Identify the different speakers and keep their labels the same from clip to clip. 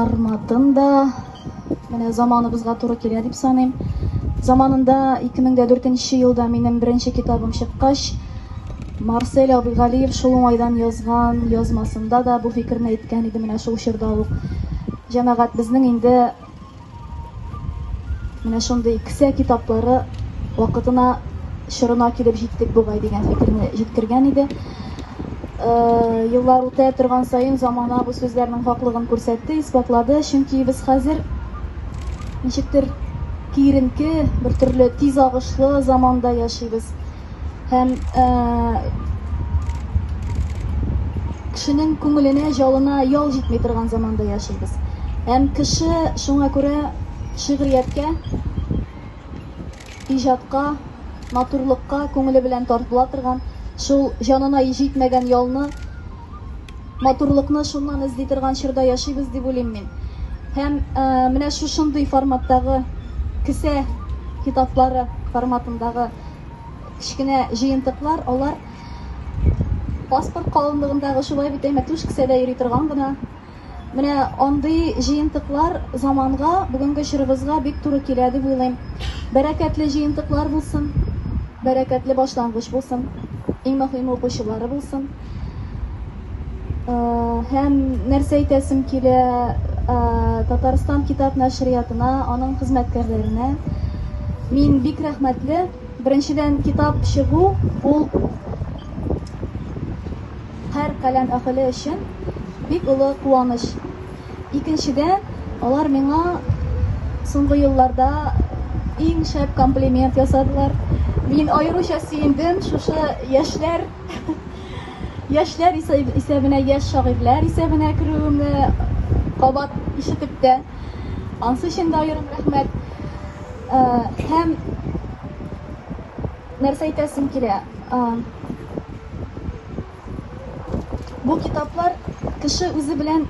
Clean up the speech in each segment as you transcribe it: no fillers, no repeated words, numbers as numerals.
Speaker 1: Форматын да менә заманыбызга туры килә дип саныйм. Заманында 2004 елда минем беренче китабым чыккач, Марсель абый Галиев шул уңайдан язган язмасында да бу фикерне әйткән иде менә шул чорда ук. Җәмәгать, безнең инде Менә шундый кесә китаплары вакытына, чорына килеп җиттек бугай дигән фикерне җиткергән иде. Еллар үтә торган саен замана бу сүзләрнең хаклыгын күрсәтте, исбатлады, чөнки без хәзер ничектер киеренке, бер төрле тиз агышлы заманда яшибез. Һәм кешенең күңеленә, җалына ял җитми торган заманда яшибез. Һәм кеше шуңа күрә шигърияткә, иҗатка, матурлыкка күңеле белән тартыла торган, шул җанына җитмәгән ялны, матурлыкны шуннан эзли торган чорда яшибез дип уйлыйм мин. Һәм менә шушындый форматтагы кесә китаплары форматындагы Кечкенә җыентыклар, алар паспорт калынлыгындагы, шулай бит, әйме, түш кесәдә йөри торган гына. Менә андый җыентыклар заманга, бүгенге чорыбызга бик туры килә дип уйлыйм. Бәрәкәтле җыентыклар булсын, бәрәкәтле башлангыч булсын, иң мөһиме укучылары булсын. Һәм нәрсә әйтәсем килә, Татарстан китап нәшриятына, аның хезмәткәрләренә мин бик рәхмәтле. Беренчедән, китап чыгу ул һәр каләм әһеле өчен бик олы куаныч. Икенчедән, алар миңа соңгы елларда иң шәп комплимент ясадылар. Мин аеруча сөендем, шушы яшьләр Яшьләр исәбенә, яшь шагыйрьләр исәбенә керүемне кабат ишетеп тә, ансы өчен дә аерым рәхмәт. Һәм нәрсә әйтәсем килә? Бу китаплар кеше үзе белән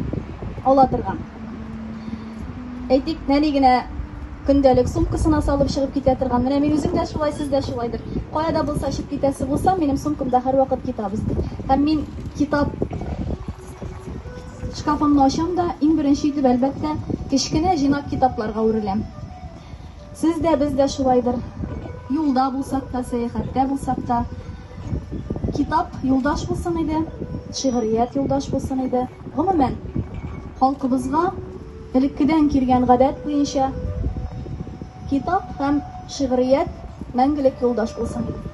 Speaker 1: ала торган. Әйтик, нәни генә көндәлек сумкасына салып чыгып китә торган. Менә мин үзем дә шулай, сез дә шулайдыр. Кая да булса чыгып китәсе булсам, минем сумкамда һәрвакыт китап өсти. Һәм мин китап шкафымны ачам да, иң беренче итеп, әлбәттә, кечкенә җыйнак китапларга үреләм. Сез дә, без дә шулайдыр. Юлда булсак та, сәяхәттә булсак та, китап юлдаш булсын иде, шигърият юлдаш булсын иде. Гомумән, халкыбызга элеккедән килгән гадәт буенча китап һәм шигърият мәңгелек юлдаш булсын иде.